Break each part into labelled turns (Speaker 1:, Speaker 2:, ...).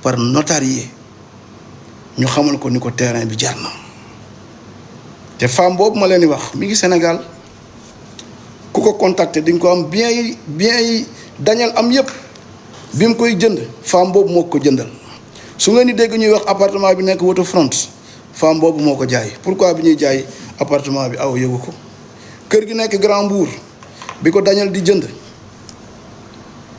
Speaker 1: par notarié ñu xamal ko ni ko terrain bi jar na te femme boobu ma leen di wax mi ngi Sénégal ku ko contacter di nga ko am bien yi Daniel am yëpp bi mu koy jënd femme boobu moo ko jëndal su ngeen di dégg ñuy wax appartement bi nekk waterfront femme boobu moo ko jaay pourquoi bi ñuy jaay appartement bi aw yëgu ko kër gi nekk Grand Mbour bi ko Daniel di jënd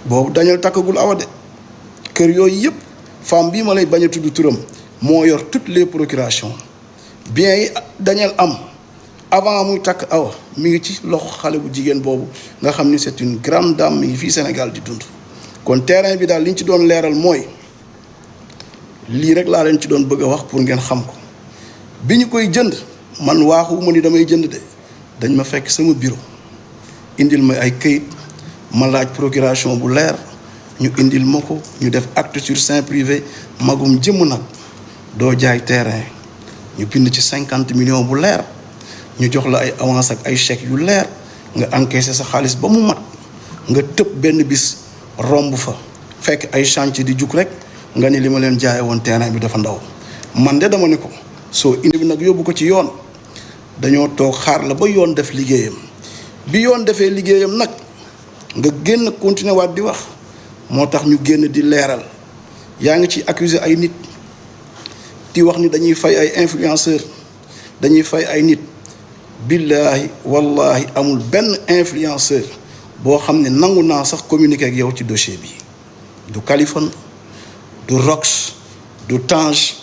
Speaker 1: boobu Daniel takkagul awa de kër yooyu yëpp femme bii ma lay bañ a tudd turam moo yor toutes les procurations bien yi Daniel am avant muy takk awa mi ngi ci loxo xale bu jigéen boobu nga xam ni c'est une grande dame mi ngi fii Sénégal di dund kon terrain bi daal li ñu ci doon leeral mooy lii rek laa leen ci doon bëgg a wax pour ngeen xam ko bi ñu koy jënd man waaxuma ni damay jënd de dañ ma fekk sama bureau indil ma ay këyit ma laaj procuration bu leer ñu indil ma ko ñu def acte sur seing privé magum jëmm nag doo jaay terrain ñu bind ci 50 millions bu leer ñu jox la ay avance ak ay chèques yu leer nga encaissé sa xaalis ba mu mat nga tëb benn bis romb fa fekk ay chantier di jug rek nga ni li ma leen jaaye woon terrain bi dafa ndaw man de dama ne ko soo indi bi nag yóbbu ko ci yoon dañoo toog xaar la ba yoon def liggéeyam bi yoon defee liggéeyam nag nga génn continuer waat di wax moo tax ñu génn di leeral yaa ngi ci accuser ay nit di wax ni dañuy fay ay influenceur dañuy fay ay nit billaahi wallahi amul benn influenceur boo xam ne nangu naa sax communiquer ak yow ci dossier bi du Kaliphone du Rox du Tange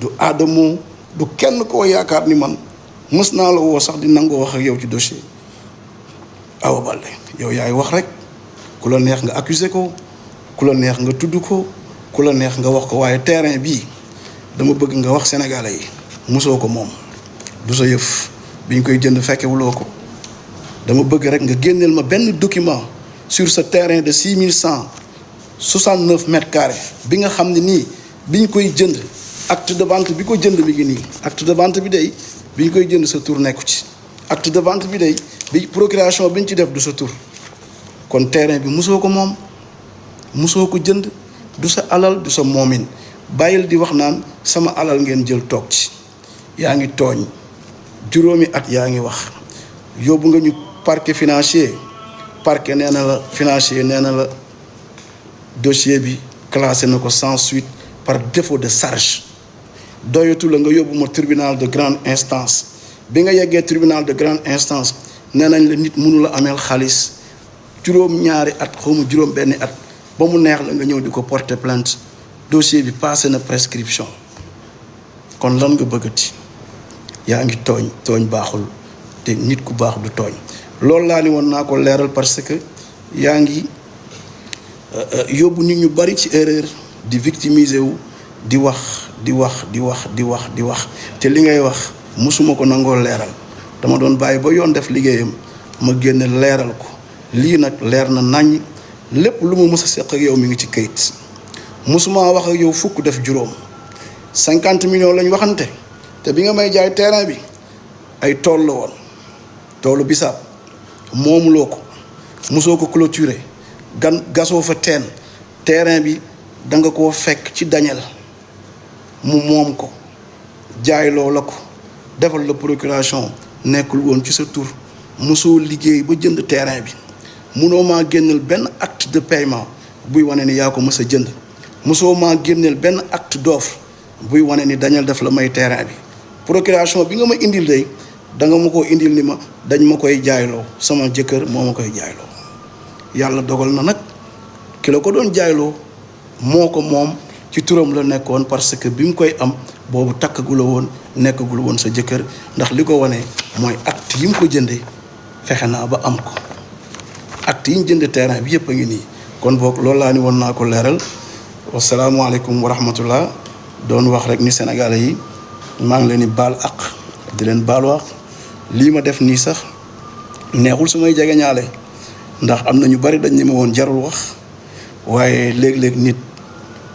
Speaker 1: du Adamo du kenn koo yaakaar ni man mës naa la woo sax di nangoo wax ak yow ci dossier Awa Baldé yow yaay wax rek ku la neex nga accuser ko ku la neex nga tudd ko ku la neex nga wax ko waaye terrain bii dama bëgg nga wax sénégalais yi mosoo ko moom du sa yëf bi ñu koy jënd fekkewuloo ko dama bëgg rek nga génneel ma benn document sur ce terrain de 6169 mètres carrés bi nga xam ne nii bi ñu koy jënd acte de vente bi ko jënd mi ngi nii acte de vente bi day bi ñu koy jënd sa tur nekku ci acte de vente bi day bi procuration bi ñu ci def du sa tur kon terrain bi mosoo ko moom mosoo ko jënd du sa alal du sa moomin bàyyil di wax naan sama alal ngeen jël toog ci yaa ngi tooñ juróomi at yaa ngi wax yóbbu nga ñu parquet financier parquet nee na la financier nee na la dossier bi classé na ko sans suite par défaut de charge doyatu la nga yóbbu ma tribunal de grande instance bi nga yeggee tribunal de grande instance nee nañ la nit mënu la ameel xaalis juróom-ñaari at xawma juróom-benni at ba mu neex la nga ñëw di ko porter plainte dossier bi passé na prescription kon lan nga bëggati yaa ngi tooñ baaxul te nit ku baax du tooñ loolu laa ni woon naa ko leeral parce que yaa ngi yóbbu nit ñu bari ci erreur di victimiser wu di wax te li ngay wax musuma ko nangoo leeral dama doon bàyyi ba yoon def liggéeyam ma génn leeral ko lii nag leer na naññ lépp lu ma mës a seq ak yow mi ngi ci kayit musuma wax ak yow fukk def juróom 50 millions lañ waxante te bi nga may jaay terrain bi ay tool la woon toolu bisaab moomuloo ko musoo ko clôturer gasoo fa terrain bi da nga koo fekk ci Daniel mu moom ko jaayloo la ko defal la procuration nekkul woon ci sa tur musoo liggéey ba jënd terrain bi munoo maa génneel benn acte de paiement buy wane ni yaa ko mës a jënd musoo maa génneel benn acte d'offre buy wane ni Daniel def la may terrain bi procuration bi nga ma indil day da nga ma ko indil ni ma dañ ma koy jaayloo sama jëkkër moo ma koy jaayloo yàlla dogal na nag ki la ko doon jaayloo moo ko moom ci turam la nekkoon parce que bi mu koy am boobu takkagul woon nekkagul woon sa jëkkër ndax li ko wane mooy acte yi mu ko jëndee fexe naa ba am ko acte yi ñu jënd terrain bi yëpp a ngi nii kon boog loolu laa ni woon naa ko leeral wasalaamualeykum wa rahmatullah doon wax rek ni sénégalais yi maa ngi leen di baal ak di leen baal wax lii ma def nii sax neexul su may jege ñaale ndax am na ñu bari dañ ni ma woon jarul wax waaye léeg-léeg nit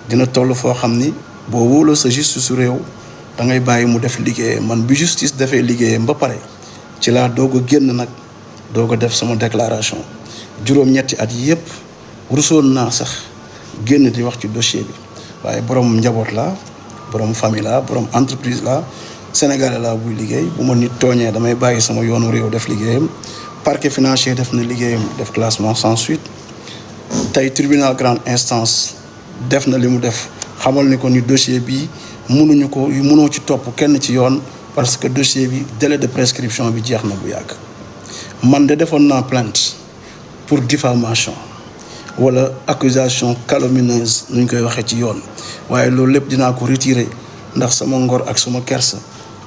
Speaker 1: dina toll foo xam ni boo wóoloo sa justice su réew da ngay bàyyi mu def liggéeyam man bi justice defee liggéeyam ba pare ci laa doog a génn nag doog a def sama déclaration juróom-ñetti at yépp rusoon naa sax génn di wax ci dossier bi waaye borom njaboot la borom famille la borom entreprise la sénégalais la buy liggéey bu ma nit tooñee damay bàyyi sama yoonu réew def liggéeyam parquet financier def na liggéeyam def classement sans suite tey tribunal grande instance def na li mu def xamal ni ko ni dossier bi mënoo ci topp kenn ci yoon parce que dossier bi délai de prescription bi jeex na bu yàgg man de defoon naa plainte pour diffamation wala accusation calomnieuse nu ñu koy waxee ci yoon waaye loolu lépp dinaa ko retirer ndax sama ngor ak suma kersa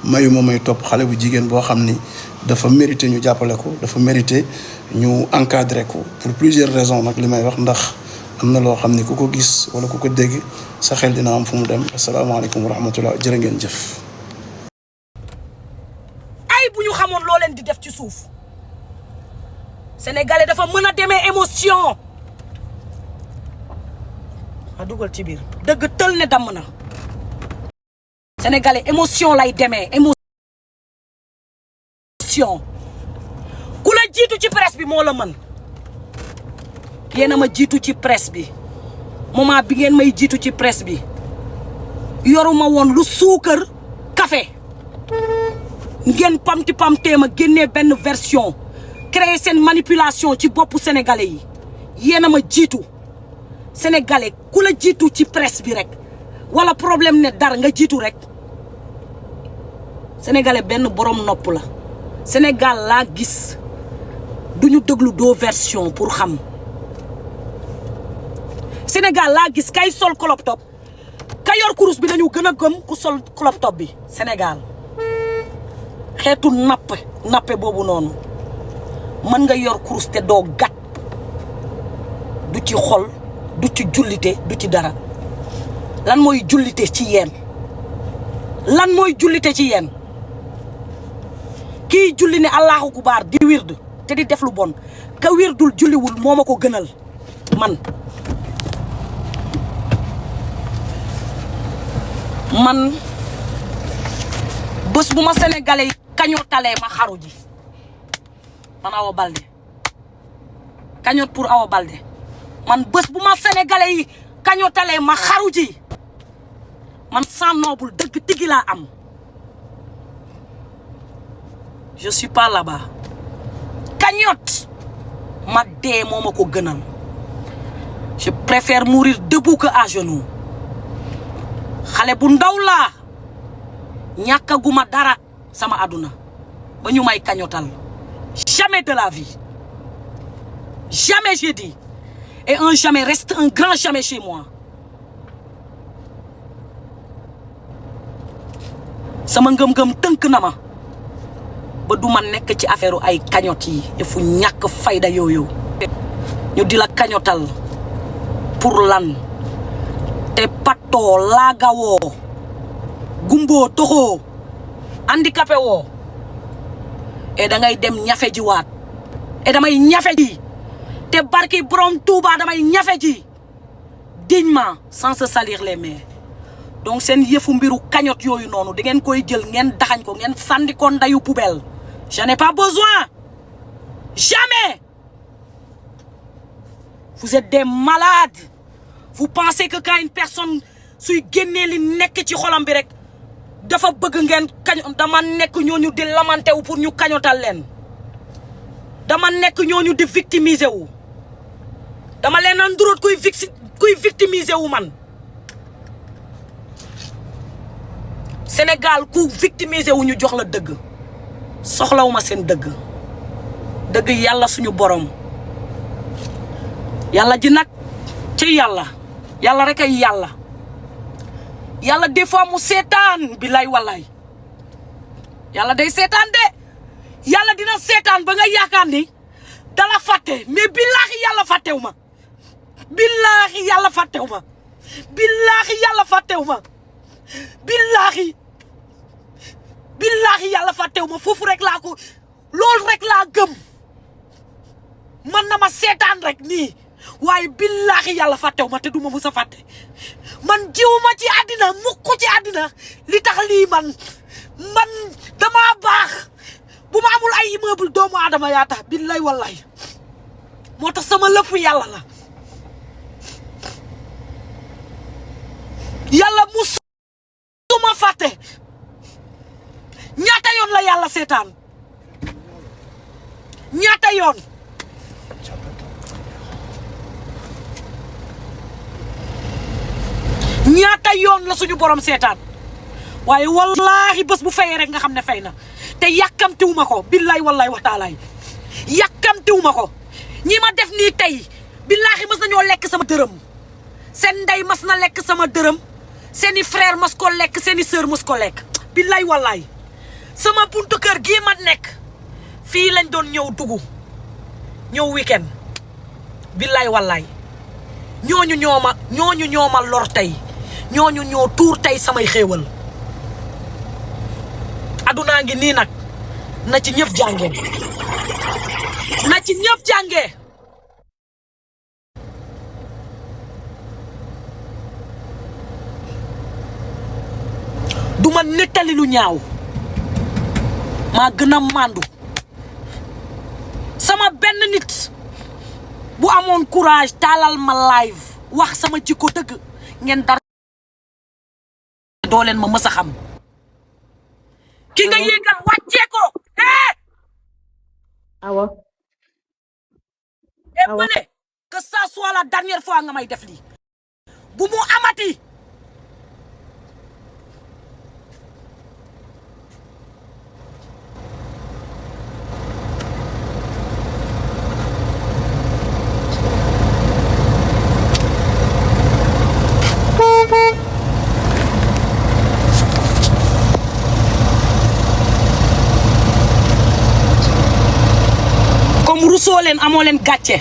Speaker 1: mayuma may topp xale bu jigéen boo xam ni dafa mérité ñu jàppale ko dafa mérité ñu encadrer ko pour plusieurs raisons nag li may wax ndax am na loo xam ni ku ko gis wala ku ko dégg sa xel dina am fu mu dem asalaamaaleykum wa rahmatullah jërë ngeen jëf.
Speaker 2: ay bu ñu xamoon loo leen di def ci suuf sénégalais dafa mën a demee émotion a dugal ci biir dëgg tël ne damm na sénégalais émotion lay demee émotion ku la jiitu ci presse bi moo la mën yéen a ma jiitu ci presse bi moment bi ngeen may jiitu ci presse bi yoruma woon lu suukar café ngeen pamti pamtee ma génnee benn version créer seen manipulation ci boppu sénégalais yi yéen a ma jiitu sénégalais ku la jiitu ci presse bi rek wala problème ne dara nga jiitu rek sénégalais benn borom nopp la Sénégal laa gis duñu déglu doo version pour xam Sénégal laa gis kay sol crop top ka yor kurus bi dañu gën a gëm ku sol crop top bi Sénégal xeetu nappe boobu noonu mën nga yor kurus te doo gat du ci xol du ci jullite du ci dara lan mooy jullite ci yéen lan mooy jullite ci yéen kii julli ne allahu akbar di wird te di def lu bon ka wirdul julliwul moo ma ko gënal man bés bu ma sénégalais yi kañoo talee ma xaru ji man Awa Baldé kañoot pour Awa Baldé man bés bu ma sénégalais yi kañoo talee ma xaru ji man sang noble dëgg tigi laa am je suis pas là-bas cagnotte ma dee moo ma ko gënal je préfère mourir debout que à genoux xale bu ndaw laa ñàkkaguma dara sama àdduna ba ñu may cagnotal jamais de la vie jamais j'ai dit et un jamais reste un grand jamais chez moi sama ngëm-ngëm tënk na ma ba du ma nekk ci affaire ay cagnotte yi defu ñàkk fayda yooyu ñu di la cagnotal pour lan te patoo laagawoo gumboo toxoo handicapé woo et da ngay dem ñafe ji waat et damay ñafe ji te barki borom Touba damay ñafe ji dignement sans se salir les mains donc seen yëfu mbiru cagnotte yooyu noonu da ngeen koy jël ngeen daxañ ko ngeen sànni ko ndayu poubelle j'en ai pas besoin jamais vous êtes des malades vous pensez que quand une personne suy génnee li nekk ci xolam bi rek dafa bëgg ngeen kañ dama nekk ñooñu di lamenté wu pour ñu kañotal leen dama nekk ñooñu di victimiser wu dama leen a nduróot kuy victimiser wu man Sénégal ku victimiser wu ñu jox la dëgg soxlawuma seen dëgg yàlla suñu borom yàlla ji nag ci yàlla rek ay yàlla des fois mu seetaan billaay wallaay yàlla day seetaan de yàlla dina seetaan ba nga yaakaar ni dala fàtte mais billaahi yàlla fàttewu ma billaahi yàlla fàttewu ma billaahi yàlla fàttewu ma billaahi yàlla fàttewu ma foofu rek laa ko loolu rek laa gëm man na ma seetaan rek nii waaye billaahi yàlla fàttewu ma te duma musa fàtte man jiwuma ci àddina mukk ci àddina li tax lii man dama baax bu ma amul ay immeuble doomu aadama yaa tax billaay wallaay moo tax sama lépp yàlla la fàtte ñaata yoon la yàlla seetaan ñaata yoon la suñu borom seetaan waaye wallaahi bés bu fayee rek nga xam ne fay na te yàkkamtiwuma ko billaay wallaay wa taalaay yàkkamtiwuma ko ñi ma def nii tey billaahi mas nañoo lekk sama dërëm seen ndey mas na lekk sama dërëm seeni frère mas ko lekk seeni sœur mas ko lekk billaay wallaay sama buntu kër gii ma nekk fii lañ doon ñëw dugg ñëw weekend billaay wallaay ñooñu ñooma lor tey ñooñu ñoo tuur tey samay xéewal adunaa ngi nii nag na ci ñëpp jàngee na ci ñëpp jàngee duma nettali lu ñaaw maa gën a màndu sama benn nit bu amoon courage taalal ma live wax sama jikko dëgg ngeen dar doo leen ma mës a xam ki nga yéegal wàccee ko
Speaker 3: awa
Speaker 2: bële que ça soit la dernière fois nga may def lii bu mu amati comme rusoo leen amoo leen gàcce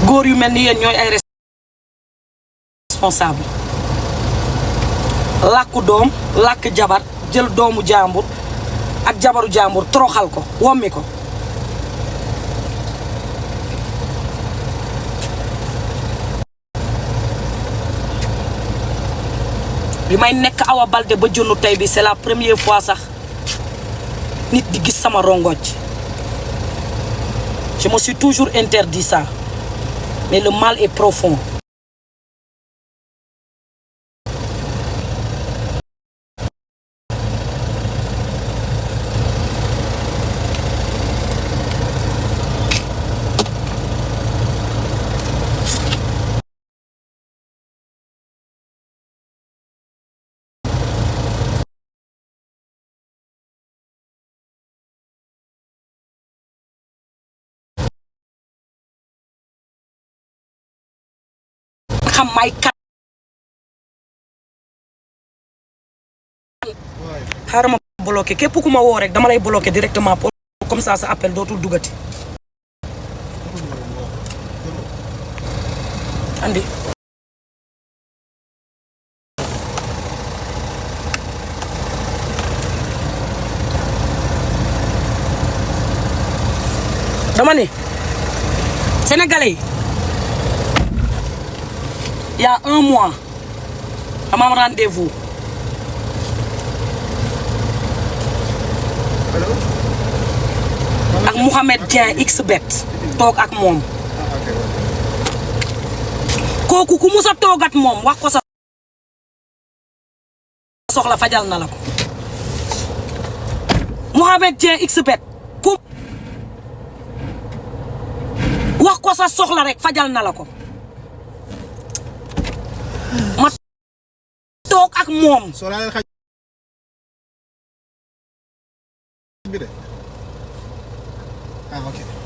Speaker 2: góor yu mel ni yéen ñooy ay responsable làkku doom làkk jabar jël doomu jàmbur ak jabaru jàmbur toroxal ko wommi ko bi may nekk Awa Baldé ba jonnu tey bi c'est la première fois sax nit di gis sama rongoñ je me suis toujours interdit ça mais le mal est profond xam may kat xaaral ma bloqué képp ku ma woo rek dama lay bloqué directement pour comme ça sa appel dootul dugati andi dama ne sénégalais il y a un mois dama am rendez-vous ak Mouhamed Dieng XBet toog ak moom kooku ku musa toogat moom wax ko sa soxla fajal na la ko Mouhamed Dieng XBet ku wax ko sa soxla rek fajal na la ko ma toog ak moom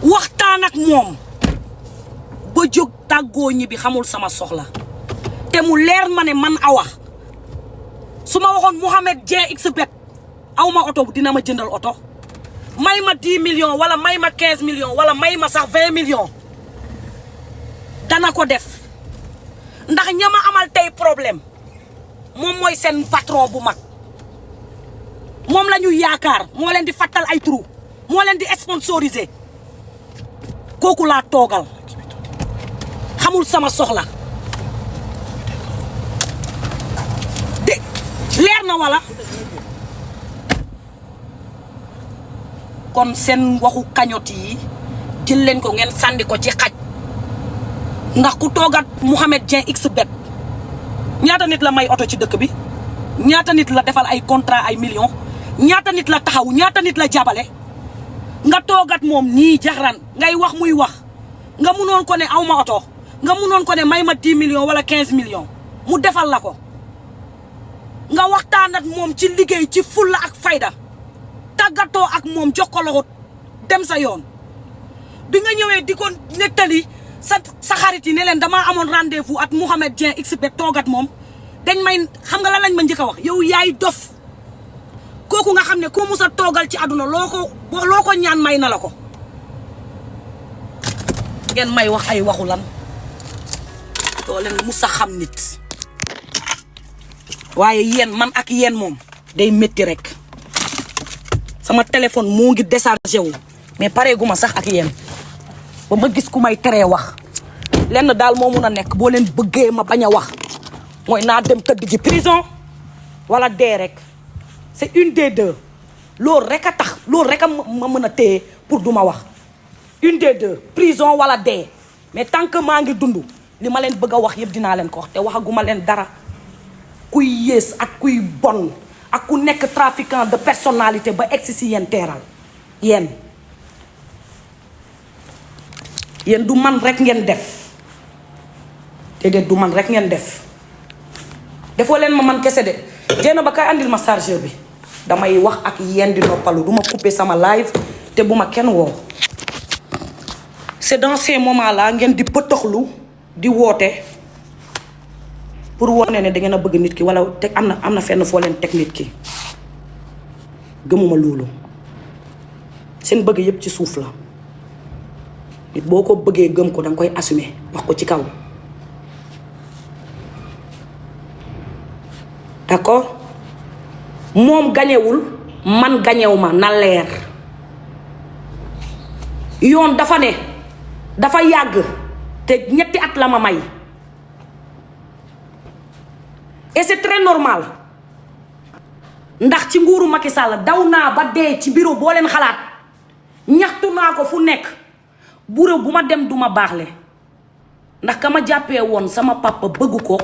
Speaker 2: waxtaan ak moom ba jóg tàggoo ñi bi xamul sama soxla te mu leer ma ne man Awa su ma waxoon Mouhamed Dieng XBet aw ma oto dina ma jëndal oto may ma 10 millions wala may ma 15 millions wala may ma sax 20 millions dana ko def ndax ñama amal tey problème moom mooy seen patron bu mag moom la ñu yaakaar moo leen di fattal ay trou moo leen di sponsoriser kooku laa toogal xamul sama soxla de leer na wala kon seen waxu kañot yi jël leen ko ngeen sànni ko ci xaj ndax ku toogat Mouhamed Dieng XBET ñaata nit la may oto ci dëkk bi ñaata nit la defal ay contrat ay millions ñaata nit la taxaw ñaata nit la jàppale nga toogat moom nii jaxran ngay wax muy wax nga munoon ko ne aw ma oto nga munoon ko ne may ma 10 millions wala 15 millions mu defal la ko nga waxtaan ak moom ci liggéey ci fulla ak fayda tàggatoo ak moom jox ko loxo dem sa yoon bi nga ñëwee di ko nettali sa xarit yi ne leen damaa amoon rendez-vous at Mouhamed Dieng XBET toogat moom dañ may xam nga la lañ ma njëkk a wax yow yaay dof kooku nga xam ne ku musa toogal ci àdduna loo ko ñaan may na la ko ngeen may wax ay waxu lan doo leen musa xam nit waaye yéen man ak yéen moom day métti rek sama téléphone moo ngi déchargé wu mais pareeguma sax ak yéen ba ma gis ku may teree wax lenn daal moo mun a nekk boo leen bëggee ma bañ a wax mooy naa dem tëdd ji prison wala dee rek c'est une des deux loolu rek a tax loolu rek a ma mën a téye pour du ma wax une des deux prison wala dee mais tant que maa ngi dund li ma leen bëgg a wax yëpp dinaa leen ko wax te waxaguma leen dara kuy yées ak kuy bon ak ku nekk trafiquant de personnalité ba egsi si yéen teeral yéen du man rek ngeen def déedéet du man rek ngeen def defoo leen ma man kese de jéena ba kay andil ma chargeur bi damay wax ak yéen di noppalu du ma couper sama live te bu ma kenn woo c'est dans ces moments là ngeen di pëtoxlu di woote pour wone ne da ngeen a bëgg nit ki wala teg am na fenn foo leen teg nit ki gëmuma loolu seen bëgg yépp ci suuf la nit boo ko bëggee gëm ko danga koy assumer wax ko ci kaw d'accord moom gañewul man gañew ma na leer yoon dafa ne dafa yàgg te ñetti at la ma may et c'est très normal ndax ci nguuru Macky Sall daw naa ba dee ci bureau boo leen xalaat ñaxtu naa ko fu nekk bureau bu ma dem duma baaxle ndax ka ma jàppee woon sama papa bëgg ko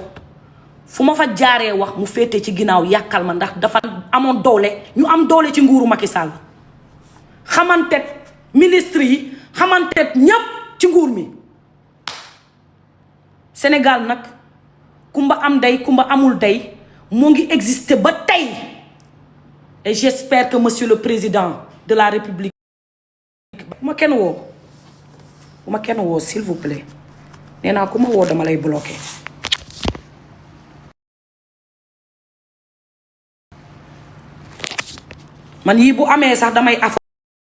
Speaker 2: fu ma fa jaaree wax mu féete ci ginnaaw yàkkal ma ndax dafa amoon doole ñu am doole ci nguuru Macky Sall xamantet ministre yi xamantet ñépp ci nguur mi Sénégal nag kumba am day kumba amul day moo ngi exister ba tey et j'espère que monsieur le président de la république bu ma kenn woo s'il vous plaît nee naa ku ma woo dama lay bloquer man yii bu amee sax damay